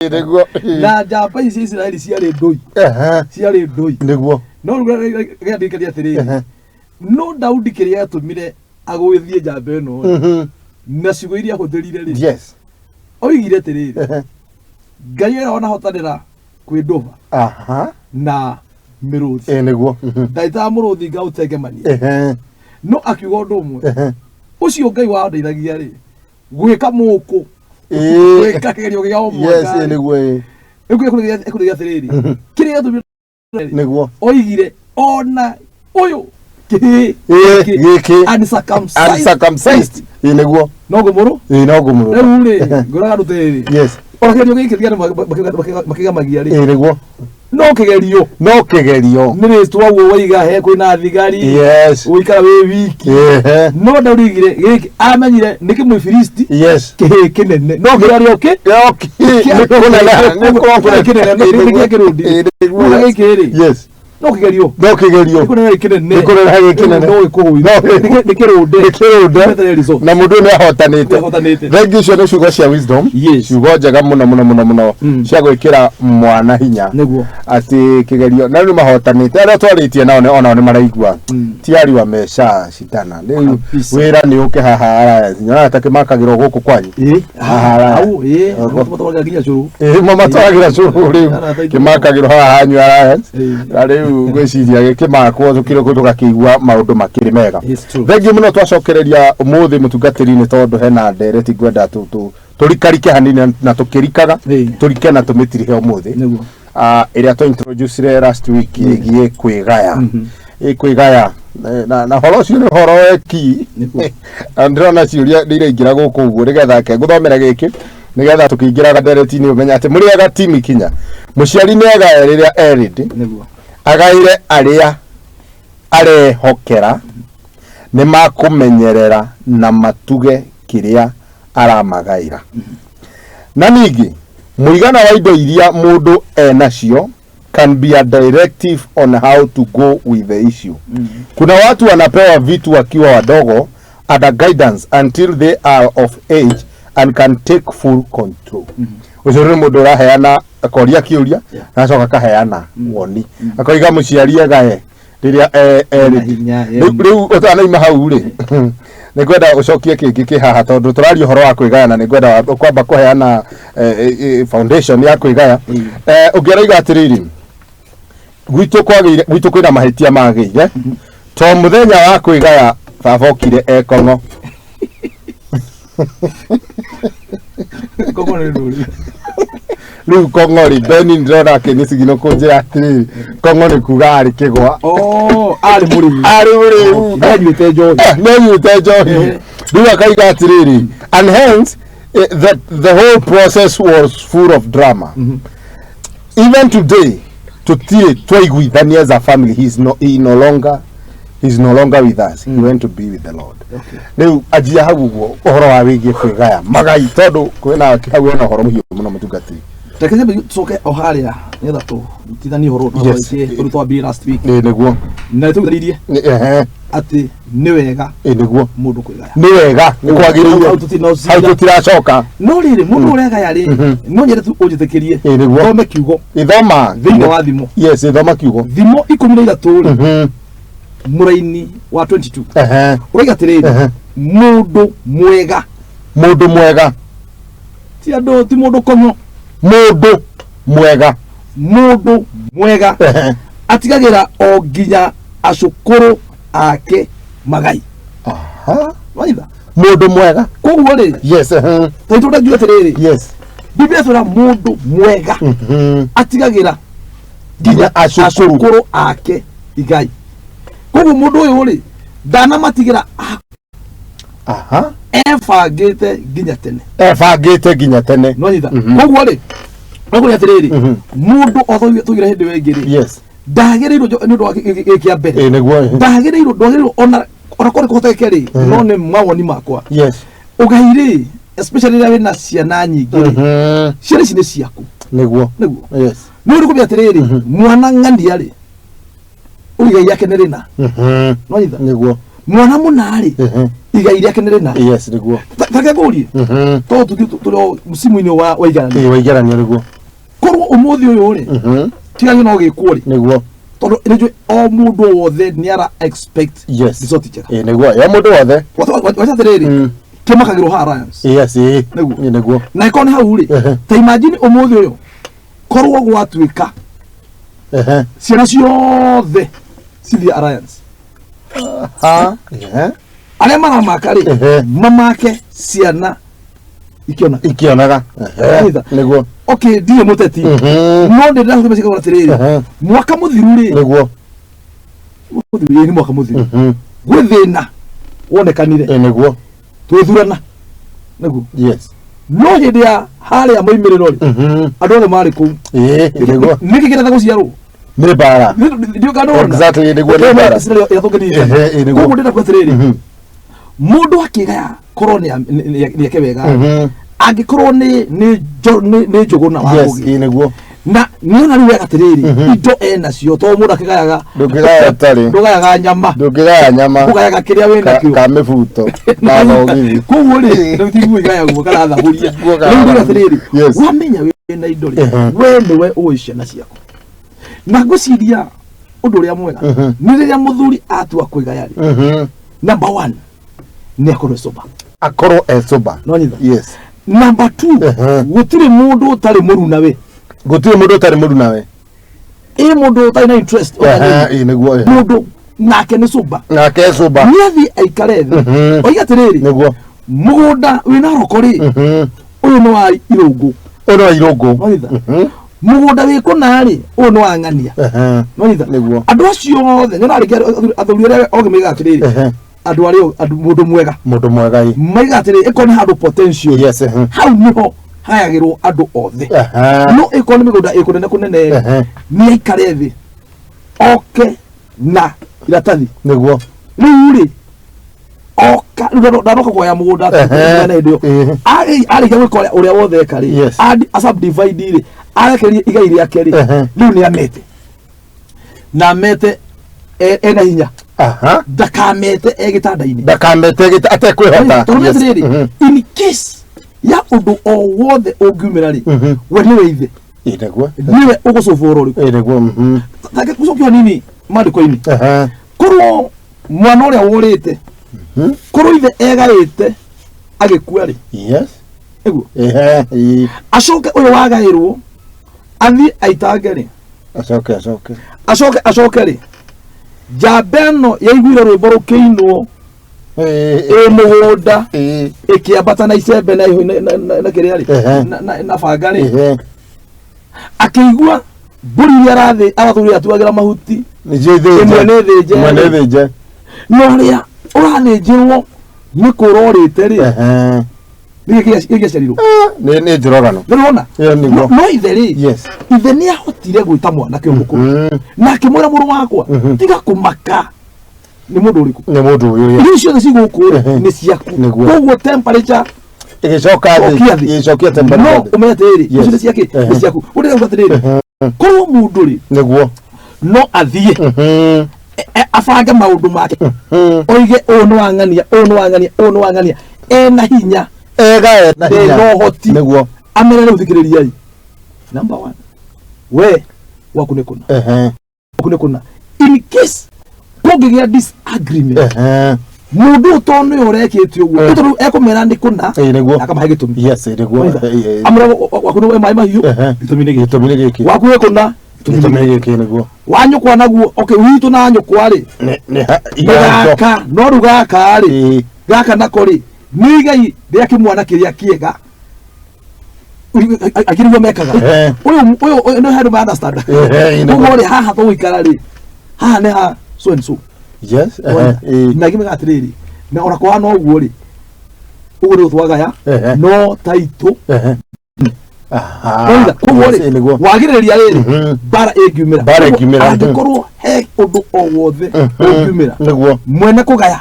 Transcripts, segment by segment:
Nĩguo. Na njamba ici cia Isiraeli ciarĩ ndũi. Ciarĩ ndũi. No rĩu gĩandĩkĩria atĩrĩrĩ, no Daudi kĩrĩa gĩatũmire agũithie njamba ĩno rĩ, na ciugo iria ahũthĩrire rĩ, oigire atĩrĩrĩ, Ngai ũrĩa wanahotanĩra kwĩ ndũba na mĩrũthi. Ĩ nĩguo. Ndaitaga mũrũthi ngaũtengemania. No akiuga ũndũ ũmwe, ũcio Ngai wandeithagia rĩ, gwĩka mũkũ, gwĩka kĩgerio gĩa o Yes, mwaka ĩ nĩguo ĩ. rĩu kĩrĩa ekũrĩgia atĩrĩrĩ, kĩrĩa gĩatũmire oigire ona ũyũ kĩhĩ Ĩ gĩkĩ uncircumcised uncircumcised. Ĩ nĩguo. No ngũmũrũ. Ĩ no ngũmũrũ. Rĩu rĩ, ngũraga andũ tĩrĩ, ona kĩgerio gĩkĩ tiga andũ makĩgamagia rĩ, Ĩ nĩguo. No kĩgerio. No kĩgerio. Nĩ rĩtwa guo waiga he kwĩna thigari, ũikara wĩ wiki. No ndaurigire gĩkĩ amenyire nĩ kĩmũfilisti, kĩhĩ kĩnene no kĩarĩ o kĩ Nĩ kũnene, nĩ kũnene. Kĩnene nĩ kĩa kĩrũndi. Ĩ nĩguo. Rĩu gĩkĩ rĩ, no kĩgerio. No kĩgerio. Nĩ kũnene kĩnene. Nĩ kũnene gĩkĩnene. No gĩkũgũithia. Nĩ kĩrũnde. Nĩ kĩrũnde. Weterere result. Na mũndũ nĩ ahotanĩte. Nĩ ahotanĩte. Thengiũ, icio nĩ ciugo cia wisdom. Ciugo njega mũno mũno mũno mũno cia gwĩkĩra mwana hinya. Atĩ kĩgerio na rĩu mahotanĩte arĩa twarĩtie nao onao nĩ maraigua tiari wamesha shindana rĩu. Wĩra nĩ ũke haha Alliance, nyonaga ta kĩmakagĩrwo gũkũ kwanyu haha Alliance. Hau ĩ matwaraga nginya cũrũ. Ĩ mamatwaragĩra cũrũ rĩu. Arata aitũ. Kĩmakagĩrwo haha hanyu Alliance, na rĩu ngwĩciria gĩkĩmakwo tũkĩrĩ kũ tũgakĩigua maũndũ makĩrĩ mega. Thengiũ mũno, twacokereria ũmũthĩ mũtungatĩri nĩ tondũ hena ndereti ngwenda tũrikarike hanini na tũkĩrikaga tũrike na tũmĩtirihe ũmũthĩ. Ah, ĩrĩa twa introducire last week ĩgiĩ kwĩgaya, ĩ kwĩgaya. Na horo ũcio nĩ ũhoro weki na ndĩrona ciũria nĩ iraingĩra gũkũ ũguo nĩgetha ke ngũthomera gĩkĩ nĩgetha tũkĩingĩraga ndereti-inĩ ũmenye atĩ mũrĩ ega timu ikinya mũciari nĩ agae rĩrĩa erĩndĩ agaĩre arĩa arehokera nĩ makũmenyerera na matuge kĩrĩa aramagaĩra. Na ningĩ mũigana wa indo iria mũndũ enacio can be a directive on how to go with the issue. Kuna watu wanapewa vitu wakiwa wadogo under guidance until they are of age and can take full control. Ũcio nĩ mũndũ ũraheana akoria kĩũria na acoka akaheana woni akoiga mũciari agae rĩrĩa Na hinya, Rĩu ũtanaima hau rĩ, nĩ ngwenda ũcokie kĩngĩ kĩ haha tondũ tũraria ũhoro wa kwĩgaya na nĩ ngwenda kwamba kũheana foundation ya kwĩgaya. Ũngĩ arauga atĩrĩrĩ, gwitũ kwagĩire, gwitũ kwĩna mahĩtia magĩire to mũthenya wa kwĩgaya baba okire ekong'o. Kong'o nĩ rũri. Rĩu kong'o rĩ, Beni ndĩrona akĩnĩcigino kũnjĩra atĩrĩrĩ, kong'o nĩ kuga arĩ kĩgwa. Oh, arĩ mũrĩu. Arĩ mũrĩu. Nĩanyuĩte njohi. Nĩanyuĩte njohi. Rĩu akaiga atĩrĩrĩ, and hence the whole process was full of drama. Even today tutirĩ twaiguithania as a family. He is no longer with us. He went to be with the Lord. Rĩu anjia hau ũguo ũhoro wa wĩgiĩ kwĩgaya magai tondũ kwĩna hau hena ũhoro mũhiũ mũno, mũtungatĩri. Reke nyambe tucoke o harĩa nĩgetha tũtithanie ũhoro tondũ twambire last week. Ĩ nĩguo. Na nĩtũguithanirie atĩ nĩ wega Ĩ nĩguo. mũndũ kwĩgaya. Nĩ wega, nĩ kwagĩrĩire. Hau tũtirĩ na Hau tũtiracoka. No rĩrĩ, mũndũ ũregaya rĩ, no nyende tu ũnjĩtĩkĩrie Ĩ nĩguo. thome kiugo Ithoma thĩinĩ wa Thimo. Yes, ithoma kiugo. Thimo 13 rĩ, mũraini wa 22, ũraiga atĩrĩrĩ, mũndũ mwega. Mũndũ mwega. Ti andũ, ti mũndũ kong'o. Mũndũ mwega. Mũndũ mwega atigagĩra o nginya acũkũrũ ake magai. Waitha. Mũndũ mwega. Koguo rĩ, tondũ ndagiuga atĩrĩrĩ, Biblia ĩtwĩra mũndũ mwega atigagĩra nginya acũkũrũ acũkũrũ ake igai. Koguo mũndũ ũyũ rĩ, ndanamatigĩra ebangĩte nginya tene. Ebangĩte nginya tene. Nonyita. Koguo rĩ, nokuria atĩrĩrĩ, mũndũ o tũgire hĩndĩ ĩyo ĩngĩ rĩ, ndagĩrĩirwo nĩ ũndũ wa gĩkĩ kĩa mbere, Ĩ nĩguo. ndagĩrĩirwo, ndwagĩrĩirwo ona korwo kũhoteke rĩ, no nĩ mawoni makwa, ũgai rĩ, especially rĩrĩa wĩna ciana nyingĩ rĩ, ciana ici nĩ ciaku. Nĩguo. Nĩ ũndũ kũmenya atĩrĩrĩ, mwana ng'ania rĩ, ũigai yake nĩ rĩna. Nonyita. Mwana mũna rĩ, igai rĩake nĩ rĩna. Yes, nĩguo. Tareke ngũrie, tondũ tũthiĩ tũrĩ o msimu-inĩ wa igeranio. Ĩĩ, wa igeranio nĩguo. Korwo ũmũthĩ ũyũ rĩ, kĩgeranio no gĩkwo rĩ, Nĩguo. Tondũ nĩ o mũndũ wothe nĩ ara expect result njega. Ĩĩ, nĩguo, ya mũndũ wothe. Wacha atĩrĩrĩ, kĩmakagĩrwo haha Alliance. Yes, ĩĩ. Nĩguo. Ĩĩ, nĩguo. Na ĩkorwo nĩ hau rĩ, ta imagine ũmũthĩ ũyũ korwo gwatuĩka ciana ciothe cithiĩ Alliance, Ha. Ehe. Arĩa maramaka rĩ, mamake ciana ikĩona. Ikĩonaga. Nĩtha. Nĩguo. Okay, ndirĩ mũteti, no ndĩ ndĩrahũthĩra meciria atĩrĩrĩ, mwaka mũthiru rĩ, mũthiru, ĩĩ, nĩ mwaka mũthiru, gwĩ thĩna wonekanire. Ĩĩ, nĩguo. Twĩthurana nĩguo. No hĩndĩ ya harĩa moimĩrĩro rĩ, andũ othe marĩ kũu. Ĩĩ, nĩguo. Nĩkĩ kĩretha gũciarwo? Nĩ mbara. Ndiũ kana wona? Exactly, nĩguo, nĩ mbara. Ehe, ĩĩ, nĩguo. Koguo ndĩrenda kuga atĩrĩrĩ, mũndũ akĩgaya korwo nĩ eke wega, angĩkorwo nĩ njũgũna wa Yes, ngũgĩ, ĩĩ, nĩguo. Na nĩona rĩu wega atĩrĩrĩ, indo enacio, tondũ mũndũ akĩgayaga, Ndũngĩgaya ũtarĩ. Ndũgayaga nyama. Ndũngĩgaya nyama. Ũgayaga kĩrĩa wĩ nakĩo. Ka mĩbuto na thogithi. Koguo rĩ, rĩu ti nguo igayagwo kana thaburia. Nguo kana Rĩu ndĩra thaburia. atĩrĩrĩ, wamenya wĩna indo rĩ, we nĩwe ũĩ ciana ciaku, na ngwĩciria ũndũ ũrĩa mwega nĩ rĩrĩa mũthuri atua kwĩgaya rĩ, number one nĩ akorwo sober. Akorwo e sober. No nyitha? Yes. Number two, gũtirĩ mũndũ ũtarĩ mũrunawe. Gũtirĩ mũndũ ũtarĩ mũrunawe. Ĩ mũndũ ũtarĩ na interest, ũtarĩ- Ĩĩ, nĩguo. Mũndũ nake nĩ sober. Nake e sober. Nĩ athiĩ aikare thĩ, oiga atĩrĩrĩ, mũgũnda wĩna roko rĩ, ũyũ nĩ wa irũngũ. Ũyũ nĩ wa irũngũ. Nonyitha? Mũgũnda wĩ kũna rĩ, ũyũ nĩ wa ng'ania. Nonyitha? Nĩguo. Andũ acio othe nĩũrarĩkia athuri arĩa ogĩ maigaga atĩrĩrĩ, andũ arĩa andũ mũndũ mwega, Mũndũ mwega, ĩ. maigaga atĩrĩrĩ, ĩkorwo nĩ handũ potential, hau nĩho hagayagĩrwo andũ othe. No ĩkorwo nĩ mĩgũnda ĩ kũnene kũnene rĩ, nĩ aikare thĩ oke na iratathi. Rĩu rĩ, oka rĩu ndaroka kuoya mũgũnda na hĩndĩ ĩyo arĩkia gwĩka ũrĩa wothe eka rĩ, a subdivide rĩ, arekererie igai rĩake rĩ, rĩu nĩ amete na amete ena hinya. Ndakamete e gĩtanda-inĩ. Ndakamete atekwĩhota. Tondũ atĩrĩrĩ, in case ya ũndũ o wothe ũngiumĩra rĩ, we nĩwe ithe. Ĩĩ, nĩguo. Nĩwe ũgũcũbwo ũhoro ũrĩkũ. Ĩĩ, nĩguo. Take gũcokio nini maandĩko-inĩ. Korwo mwana ũrĩa worĩte, korwo ithe egaĩte agĩkua rĩ, nĩguo, Ehe, ĩĩ. Acoke ũyũ wagaĩrwo athiĩ aitange rĩ, Acoke acoke. Acoke rĩ, njamba ĩno yaiguire rwĩmbo rũkĩinwo ĩ mũgũnda, ĩkĩambata na icembe na ihũ na kĩrĩa rĩ, na banga rĩ, akĩigua mbũri iria arathĩ arathuri atuagĩra mahuti, Nĩcio ithĩnje. Ĩmwe nĩ thĩnje. Ĩmwe nĩ thĩnje. Na ũrĩa ũrathĩnjĩrwo nĩ kũra ũrĩte rĩ, nĩkĩ gĩaciarirwo? Nĩ njũragano. Nĩũrona? Ĩyo nĩguo. No ithe rĩ, ithe nĩ ahotire gwĩta mwanake ũyũ mũkũrũ na akĩmwĩra, mũrũ wakwa, tiga kũmaka nĩ mũndũ ũrĩkũ. Nĩ mũndũ ũyũ. Irio ciothe ci gũkũ rĩ, nĩ ciaku. Koguo temperature Ĩgĩcoka thĩ. Cokia thĩ. Ĩgĩcokia No temperature thĩ. ũmenye atĩrĩrĩ, icio nĩ ciake, nĩ ciaku. Ũndĩrauga atĩrĩrĩ, korwo mũndũ rĩ, no athiĩ abange maũndũ make, oige ũyũ nĩ wang'ania, ũyũ nĩ wang'ania, ũyũ nĩ wang'ania, ena hinya, Egae na hinya. Ena ũhoti. Amere rĩu thikĩrĩriai, number one, we waku nĩ kũna, waku nĩ kũna. In case kũngĩgĩa disagreement, mũndũ ũyũ tondũ nĩwe ũrekĩte ũguo, tondũ ekũmera nĩ kũna, Ĩĩ, nĩguo. Akamahe gĩtũmi. Yes, nĩguo. Waitha? Ĩĩ, ĩĩ. Amũra waku nĩ maĩ mahiũ, gĩtũmi nĩ gĩkĩ. Gĩtũmi nĩ gĩkĩ. Waku wĩ kũna, gĩtũmi nĩ Gĩtũmi gĩkĩ. nĩ gĩkĩ, nĩguo. Wa nyũkwa naguo, okay, witũ na nyũkwa rĩ, Nĩ nĩ iganjo. gaka, no rĩu gaka rĩ, gaka nako rĩ, nĩ igai rĩa kĩmwana kĩrĩa kĩega. Angĩ nĩguo mekaga. Ũyũ nĩ handũ ma understand. Ĩĩ, nĩguo. Koguo rĩ, haha tũgũikara rĩ, haha nĩ ha so and so. Yes, ĩĩ. Na angĩ mega atĩrĩrĩ, na ona kũhana ũguo rĩ, ũguo nĩguo twagaya, no taitũ. Oiga, koguo Yes, rĩ, nĩguo. wagĩrĩria rĩrĩ, mbara ĩngiumĩra. Mbara ĩngiumĩra, Koguo, angĩkorwo he ũndũ o wothe ũngiumĩra, mwene kũgaya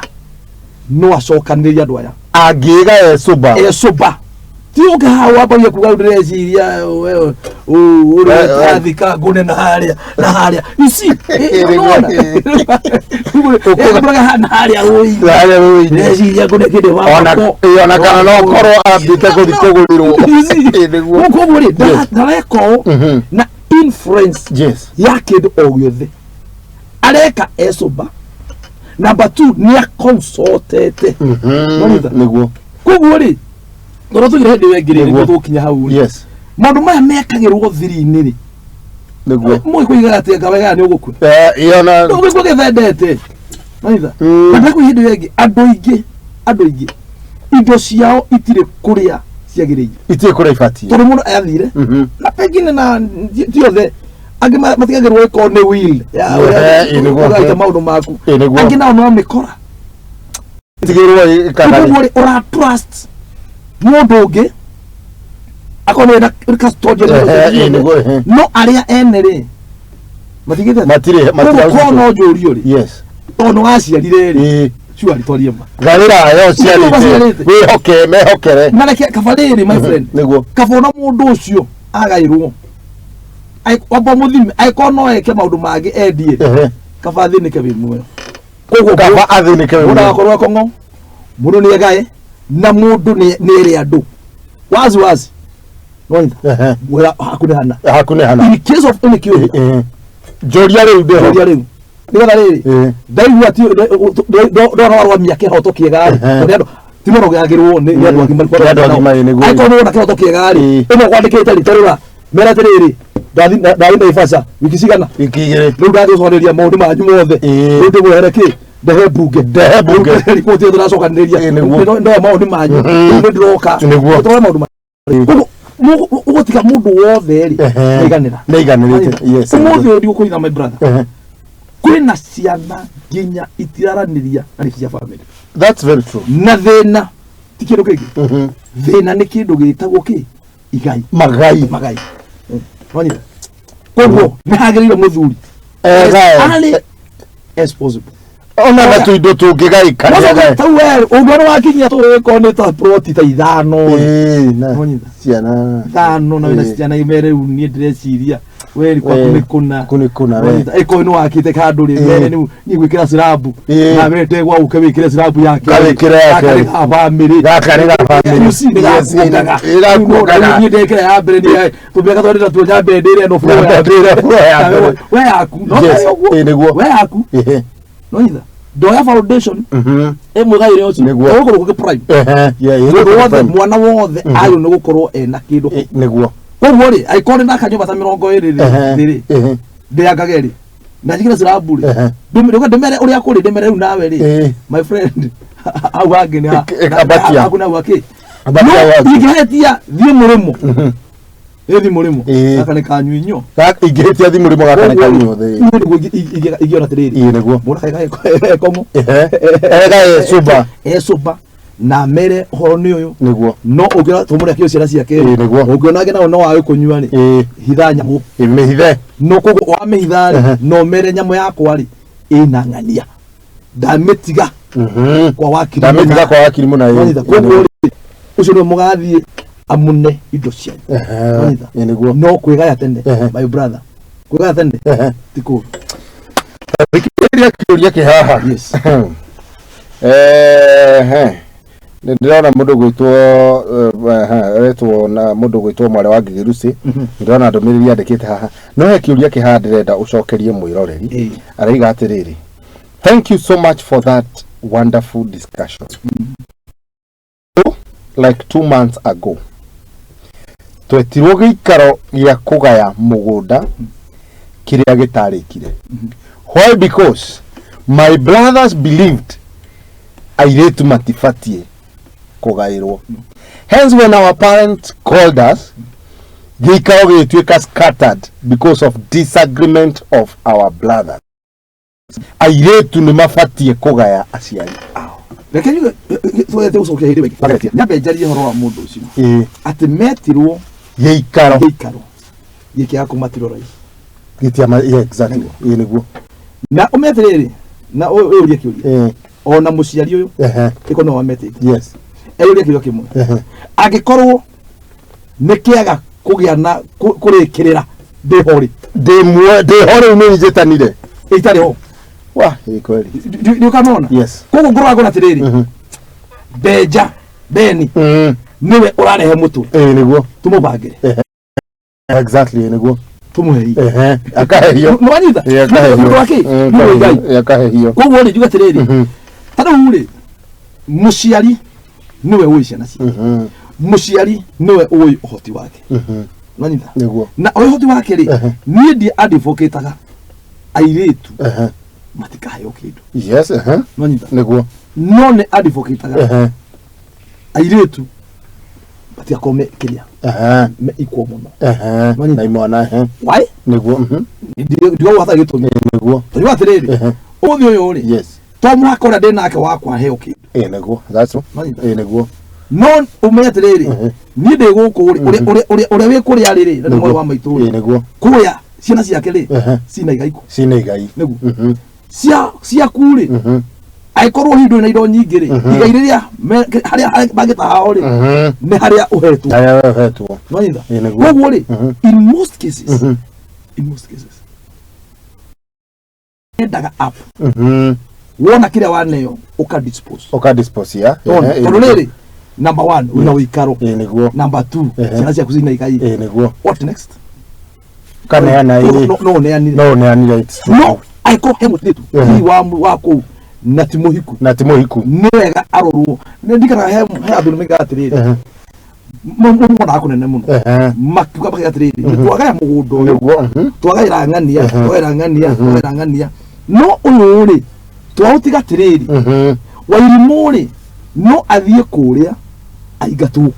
no acokanĩrĩrie andũ aya. Angĩga e sober. E sober, Ti ũke haha wambagia kuga ndĩreciria we ũrĩa athika ngũne na harĩa na harĩa. You see, nĩwona? Ũkũraga na harĩa rũĩ-inĩ. Harĩa rũĩ-inĩ. Ndĩreciria ngũne kĩndĩ Ona wakwa. ĩ, ona kana no korwo ambĩte gũthiĩ kũgũrĩrwo. You see? Ĩ, nĩguo. Koguo rĩ, ndareka ũũ na influence ya kĩndũ o gĩothe areka ecoba. Number two, nĩ aconsultete. Nĩwanyita? Nĩguo. Koguo rĩ, tondũ tũgire hĩndĩ ĩyo ĩngĩ rĩ, Nĩguo. nĩguo tũgũkinya hau rĩ, maũndũ maya mekagĩrwo thiri-inĩ rĩ, mũĩ kũigaga atĩ anga wega nĩ ũgũkua. Ĩ, ona Ũgĩkua gĩthendete. Nĩwanyita? Na ndĩrakwĩra hĩndĩ ĩyo ĩngĩ, andũ aingĩ indo ciao itirĩ kũrĩa ciagĩrĩire. Itirĩ kũrĩa ibatiĩ. Tondũ mũndũ ayathire na pengine na ti othe, angĩ matigagĩrwo ĩkorwo nĩ will ya ũrĩa Ĩ, nĩguo. ũraita maũndũ maku. Ĩ, nĩguo. Angĩ nao no mĩkora. Tigĩrwo ĩkaga. Koguo rĩ, ũra trust mũndũ ũngĩ akorwo nĩ wĩna custodian. Ĩ, nĩguo, ehe. No arĩa ene rĩ, matigĩte. Matirĩ Koguo korwo no njũrio rĩ, tondũ nĩ waciarire rĩ, surely twarie ma. Garĩra yo ciarĩte. Waciarĩte. Wĩhoke mehokere. Na reke kaba rĩrĩ, my friend, kaba ona mũndũ ũcio agaĩrwo, wamba mũthime, angĩkorwo no eke maũndũ mangĩ endie, kaba athĩnĩke wĩ muoyo. Koguo Kaba athĩnĩke wĩ mũndũ muoyo. agakorwo ekong'o, mũndũ nĩ egae na mũndũ nĩ ere andũ wazi wazi. Nĩwanyita? Mwĩra haku nĩ hana. Haku nĩ hana. In case of any kĩũria. Njũria rĩu ndĩho. Njũria rĩu nĩgetha rĩrĩ ndaigua ti ndona warũgamia kĩhoto kĩega rĩ, tondũ andũ ti mũno gĩagĩrwo nĩ andũ agima. Nĩ andũ agima, ĩ, nĩguo. Angĩkorwo nĩ wona kĩhoto kĩega rĩ, ĩmwe kwandĩkĩte rĩ, tarora mera atĩrĩrĩ, ndathi Naivasha wiki cigana? Wiki 2. Rĩu ndathi gũcokanĩrĩria maũndũ manyu mothe. Rĩu ndĩmwehere kĩ ndehe mbunge. Ndehe mbunge. Riboti ĩyo tũracokanĩrĩria. Ĩ, nĩguo. Ndoya maũndũ manyu. Rĩu nĩ ndĩroka. Tũrore maũndũ. Koguo ũgũtiga mũndũ wothe rĩ, nĩaiganĩra. Nĩaiganĩrĩte, yes. Ũmũthĩ ũyũ ndigũkũitha, my brother, kwĩna ciana nginya itiraranĩria na nĩ cia family. That's very true. Na thĩna ti kĩndũ kĩngĩ, thĩna nĩ kĩndũ gĩtagwo kĩ igai. Magai. Magai. Wanyita? Koguo nĩ hagĩrĩire mũthuri Egae. as early as possible. Ona na tũindo tũngĩgaĩkania. Tau we ũndũ ũrĩa wakinyia tũgĩkorwo nĩ ta ploti ta 5. Ĩ, na Wanyita? ciana 5 na wĩna ciana ime rĩu niĩ ndĩreciria we kwaku nĩ kũna. Kũ nĩ kũna, we. Wanyita? Ĩkorwo nĩ wakĩte handũ rĩ, mere rĩu niĩ gwĩkĩra slab. Na we ndegwa ũke wĩkĩre slab yake. Ngawĩkĩra ya Gaka nĩ kerĩ. ga bamĩrĩ. Gaka nĩ ga bamĩrĩ. You see, nĩ Yes, gakuongaga. ĩ, gakuongaga. Rĩu niĩ ndekĩra ya mbere nĩ tũmĩaka twarĩ natuo nyambe ndĩre ĩno floor Nyambe ya ndĩre floor ya mbere. We yaku no Yes, tarĩ ũguo. ĩ, nĩguo. We yaku no nyitha ndoya foundation ĩmwe gaĩre ũcio. Ũgũkorwo gũkĩ prime. Yeah, ĩ, Mũndũ wothe, prime. mwana wothe agĩrĩirwo nĩ gũkorwo ena kĩndũ. Ĩ, nĩguo. Koguo rĩ, angĩkorwo nĩ na kanyũmba ta 20 rĩ, thĩ rĩ, ndĩangage rĩ na njĩkĩre slab rĩ, ndĩmere ũrĩa kũrĩ, ndĩmere rĩu nawe rĩ, my friend, hau hangĩ nĩ Ambatia. haku nau akĩ Ambatia no waku. ingĩhĩtia thiĩ mũrĩmo, ĩthi mũrĩmo. Gaka nĩ kanyuinyo. Ingĩhĩtia thi mũrĩmo, gaka nĩ kanyuo thĩ. Niĩ nĩguo ingĩona atĩrĩrĩ, Ĩ, nĩguo. mũndũ kaĩ ekomo. Egae cuba. Ecũmba na mere ũhoro nĩ ũyũ. No ũngĩona tũmũrĩa kĩo ciana ciake. Ĩ, nĩguo. Ũngĩona angĩ nao no wage kũnyua rĩ, hitha nyamũ. Mĩhithe. No koguo wamĩhitha rĩ, no mere nyamũ yakwa rĩ ĩna ng'ania ndamĩtiga kwa wakiri Ndamĩtiga mũna. kwa wakiri mũna, ĩ. Wanyita? Koguo rĩ, ũcio nĩwe mũgathiĩ amune indo cianyu. Wanyita? Ĩ, nĩguo. No kwĩgaya tene, my brother, kwĩgaya tene ti kũũru. Thikĩrĩria kĩũria kĩ haha. Yes. Ehe. Nĩ ndĩrona mũndũ gwĩtwo aretwo na mũndũ gwĩtwo mwarĩ wa Ngĩgĩruci. Ndĩrona ndũmĩrĩri yandĩkĩte haha, no he kĩũria kĩ haha ndĩrenda ũcokerie mwĩroreri. Araiga atĩrĩrĩ, "Thank you so much for that wonderful discussion. Like 2 months ago twetirwo gĩikaro gĩa kũgaya mũgũnda kĩrĩa gĩtarĩkire. Why? Because my brothers believed airĩtu matibatiĩ kũgaĩrwo. Hence when our parents called us, gĩikaro gĩgĩtuĩka scattered because of disagreement of our brothers. Airĩtu nĩ mabatiĩ kũgaya aciari ao?" Reke njuge twendete gũcokia hĩndĩ ĩmwe, nyambe njarie ũhoro wa mũndũ ũcio atĩ metirwo gĩikaro. Gĩikaro gĩkĩaga kũmatirwo raici. Gĩtiama, yeah, exactly, ĩĩ nĩguo. Na ũme atĩrĩrĩ, na ũyũrie kĩũria, ona mũciari ũyũ ĩko no wametĩte, eyũrie kĩũria kĩmwe, angĩkorwo Nĩ kĩaga kũgĩa na kũrĩkĩrĩra ndĩho rĩ. Ndĩ ndĩho rĩu nĩ njĩtanire. Itarĩ ho. Wa, ĩ kweli. Ndiũkanona. Yes. Koguo ngũrora ngona atĩrĩrĩ, Benja Beni nĩwe ũrarehe mũtwe. Ĩ nĩguo. Tũmũbangĩre. Exactly, nĩguo. Tũmũhe. Ehe. Akahehio. Nĩwanyita? Ĩ, akahehio. Nĩ ũndũ wa kĩ? Nĩ ũndũ wa Ngai. Ĩ, akahehio. Koguo rĩ, njuge atĩrĩrĩ, ta rĩu rĩ, mũciari nĩwe ũĩ ciana ciake. Mũciari nĩwe ũĩ ũhoti wake. Nĩwanyita? Nĩguo. Na ũrĩa ũhoti wake rĩ, niĩ ndi advocataga airĩtu matikaheo kĩndũ. Yes, ehe. Nĩwanyita? Nĩguo. No nĩ advocataga airĩtu matigakorwo me kĩrĩa me equal mũno. Nĩwanyita? Na imwana, ehe. Why? Nĩguo. Ndiga hatarĩ gĩtũmi. Nĩguo. Tondũ atĩrĩrĩ, ũmũthĩ ũyũ rĩ, to mũhaka ũrĩa ndĩ nake wakwa heo kĩndũ. Ĩ nĩguo. That's all. Nĩwanyita? Ĩ nĩguo. No ũmenye atĩrĩrĩ, niĩ ndĩ gũkũ rĩ, ũrĩa wĩ kũrĩa rĩ rĩ, na nĩ mwarĩ wa maitũ Ĩ rĩ, nĩguo. kũrĩa ciana ciake rĩ, cina igai kũ? Cina igai. Nĩguo. Ciaku rĩ, angĩkorwo hihi ndũrĩ na indo nyingĩ rĩ, igai rĩrĩa harĩa mangĩtahao rĩ, nĩ harĩa ũhetwo. Harĩa ũhetwo. Nĩwanyita? Ĩ nĩguo. Koguo rĩ, in most cases, in most cases, endaga up wona kĩrĩa waneo ũka dispose. Ũka dispose ya. Nĩwona? Tondũ rĩrĩ, number one, wĩna ũikaro. Ĩ nĩguo. Number two, ciana ciaku cina igai. Ĩ nĩguo. What next? Kaneana ĩ. No ũneanire. No ũneanire, it's true. No angĩkorwo he mũirĩtu hihi wa kũu na ti mũhiku, Na ti mũhiku. Nĩ wega arorwo. Nĩ ndikanaga he athuri moigaga atĩrĩrĩ, monaga kũnene mũno, makiuga makiuga atĩrĩrĩ, nĩ twagaya mũgũnda ũyũ, Nĩguo. Twagaĩra ng'ania, twagaĩra ng'ania, twagaĩra ng'ania, no ũyũ rĩ, twaũtiga atĩrĩrĩ, Wairimũ rĩ, no athiĩ kũrĩa aingatwo,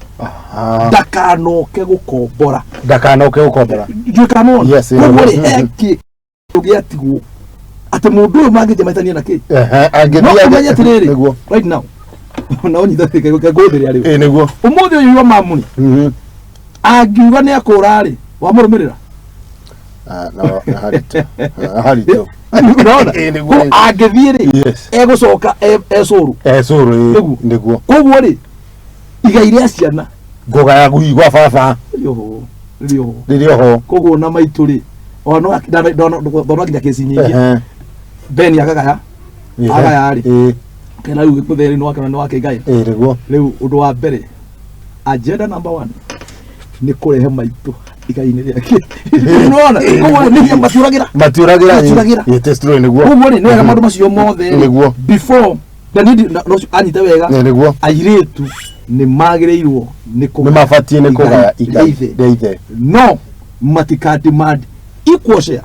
ndakanoke gũkombora. Ndakanoke gũkombora. Ndiũkanona. Yes, Koguo rĩ, he kĩndũ gĩatigwo atĩ mũndũ ũyũ mangĩnjia maitanie na kĩ? Angĩthiĩ No ũmenye atĩrĩrĩ, Nĩguo. right now na ũnyita ngũthĩrĩa rĩu, Ĩ nĩguo. Ũmũthĩ ũyũ wa mamuni angiuga nĩ akũra rĩ, wamũrũmĩrĩra? Ah, no, na haritũ. Na haritũ. Unaona? Ĩ nĩguo. Koguo angĩthiĩ rĩ, egũcoka ecũrũ. Cũrũ ĩ. Nĩguo. Nĩguo. Koguo rĩ, igai rĩa ciana Ngũgaya gui gwa baba. Rĩrĩ oho, rĩrĩ oho. Rĩrĩ oho. Koguo na maitũ rĩ, ona no nginya kesi nyingĩ, Ben akagaya, agaya rĩ, kana rĩu mũtheri nĩ wake na nĩ wake ngai. Ĩ nĩguo. Rĩu ũndũ wa mbere, agenda number one nĩ kũrehe maitũ igai-inĩ rĩake. Nĩwona? Koguo nĩ hinya matiũragĩra. Matiũragĩra. Matiũragĩra. It is true, nĩguo. Koguo rĩ, nĩ wega maũndũ macio mothe rĩ, Nĩguo. before na niĩ no anyite wega, Ĩ nĩguo. Airĩtu nĩ magĩrĩirwo nĩ Nĩ kũgaya mabatiĩ nĩ kũgaya igai igai rĩa ithe. rĩa ithe. No matika demand equal share.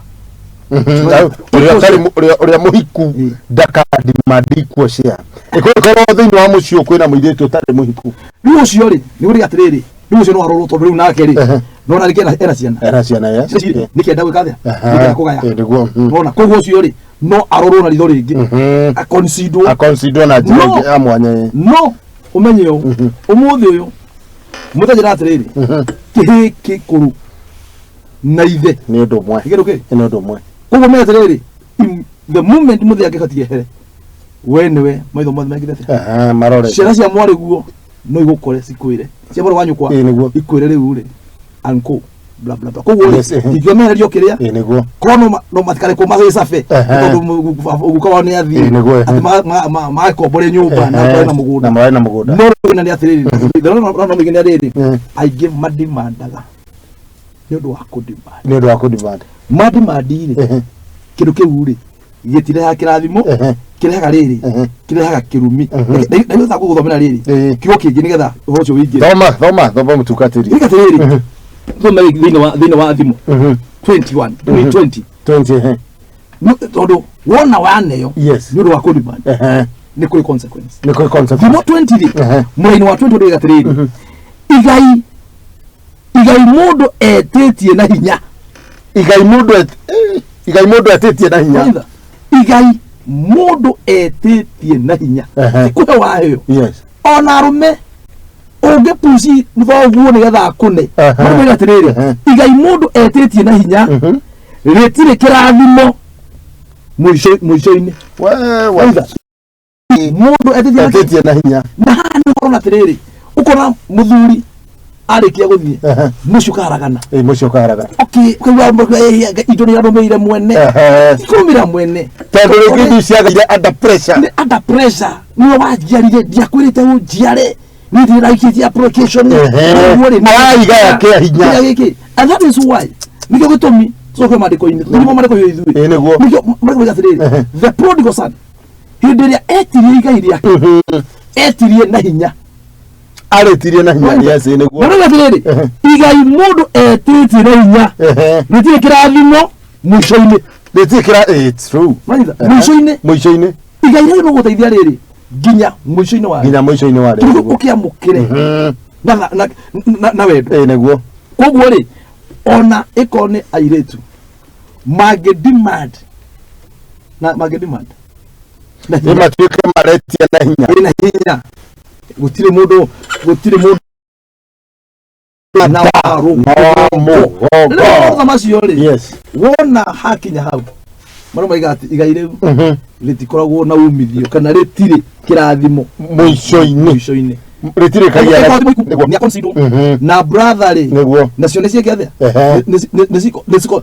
Ũrĩa ũtarĩ ũrĩa mũhiku ndaka demand equal share. Ĩkorwo thĩinĩ wa mũciĩ kwĩna mũirĩtu ũtarĩ mũhiku. Rĩu ũcio rĩ, nĩ ũrĩ atĩrĩrĩ, rĩu ũcio no arorwo, tondũ rĩu nake rĩ, nona rĩngĩ ena ciana. Ena ciana, yes. Nĩ kĩenda gwĩka atĩa? Nĩ kĩenda kũgaya. Ĩ nĩguo. Nona koguo ũcio rĩ, no arorwo na ritho rĩngĩ, aconsiderwo. Aconsiderwo na njĩra No. ĩngĩ ya mwanya ĩ. No ũmenye ũũ, ũmũthĩ ũyũ mũthenjera atĩrĩrĩ, kĩhĩ kĩkũrũ na ithe Nĩ ũndũ ũmwe. Nĩ kĩndũ kĩ? Nĩ ũndũ ũmwe. Koguo menya atĩrĩrĩ, the moment mũthĩ angĩbatiĩ ehere, we nĩwe maitho mothe mekĩte atĩa? Marorete. Ciana cia mwarĩ guo no igũkore cikwĩre, cia mwarĩ wa nyũkwa Ĩ nĩguo. ikwĩre rĩu rĩ, uncle, bla bla bla. Koguo rĩ, ingĩomererio kĩrĩa Ĩ nĩguo. Korwo no matikarekwo magĩcabe, tondũ guka wao nĩ athiĩ, Ĩ nĩguo, atĩ magakombore nyũmba na marĩ na mũgũnda. Na marĩ na mũgũnda. No rĩu nĩ atĩrĩrĩ, no mĩingĩ nĩ atĩrĩrĩ, aingĩ madimandaga nĩ ũndũ wa kũdemand. Nĩ ũndũ wa kũdemand. Mademand rĩ, kĩndũ kĩu rĩ, gĩtirehaga kĩrathimo. Kĩrehaga rĩrĩ, kĩrehaga kĩrumi. Ndagĩta gũgũthomera rĩrĩ kiugo kĩngĩ nĩgetha ũhoro ũcio wĩingĩre. Thoma, thoma, thoma, mũtungatĩri. Rĩka atĩrĩrĩ, thome thĩinĩ wa Thimo 21 20. 20, ehe. Tondũ wona waneo nĩ ũndũ wa kũdemand, nĩ kũrĩ consequence. Nĩ kũrĩ consequence. Thimo 20 rĩ, mũraini wa 20 ũrĩga atĩrĩrĩ, igai mũndũ etĩtie na hinya. Igai mũndũ etĩtie na hinya. Waitha? Igai mũndũ etĩtie na hinya, ti kũhe waheo. Ona arũme ũngĩpuci thoguo nĩgetha akũne. Mũndũ atĩrĩrĩ, igai mũndũ etĩtie na hinya rĩtirĩ kĩrathimo mũico-inĩ. Wewe. Waitha? Mũndũ etĩtie na Etĩtie na hinya. Na haha nĩ ũrona atĩrĩrĩ, ũkona mũthuri Arĩkia gũthiĩ, mũciĩ ũkaharagana. Ĩ, mũciĩ ũkaharagana. Okay, ũkaigua indo nĩ arũmĩrĩire mwene. Kũrũmĩrĩra mwene. Tondũ rĩngĩ indo ciagĩire under pressure. Nĩ under pressure, niwe wanjiarire, ndiakwĩrĩte ũnjiare, niĩ ndirĩ ndaikĩtie application. Ũguo rĩ, Araigaya kĩa hinya. Kĩrĩa gĩkĩ, and that is why, nĩkĩo gĩtũmi tũcoke maandĩko-inĩ, tũthome maandĩko ithuĩ. Ĩ, nĩguo. Nĩkĩo maandĩko moiga atĩrĩrĩ, the prodigal son, hĩndĩ ĩrĩa etirie igai rĩake, etirie na hinya. Arĩtirie na hinya, yes, ĩ, nĩguo. Na rĩu atĩrĩrĩ, igai mũndũ etĩtie na hinya rĩtirĩ kĩrathimo mũico-inĩ. Rĩtirĩ kĩra, it's true. Manyita, mũico-inĩ. Mũico-inĩ. Igai rĩrĩ rĩgũteithia rĩrĩ nginya mũico-inĩ wa Nginya mũico-inĩ wa rĩu rĩo. ũkĩamũkĩre na wendo. Ĩ, nĩguo. Koguo rĩ, ona ĩkorwo nĩ airĩtu mangĩ demand na mangĩ demand na Nĩ hinya, matuĩke maretia na hinya. Ĩ, na hinya, gũtirĩ mũndũ na warũ. No mũgongo. Rĩu macio rĩ, wona hakinya hau, marĩa maiga atĩ igai rĩu rĩtikoragwo na umithio kana rĩtirĩ kĩrathimo Mũico-inĩ. Mũico-inĩ. Rĩtirĩ kagĩa na nĩguo. Na brother rĩ, Nĩguo. nacio nĩ ciĩke atĩa? Nĩ ciko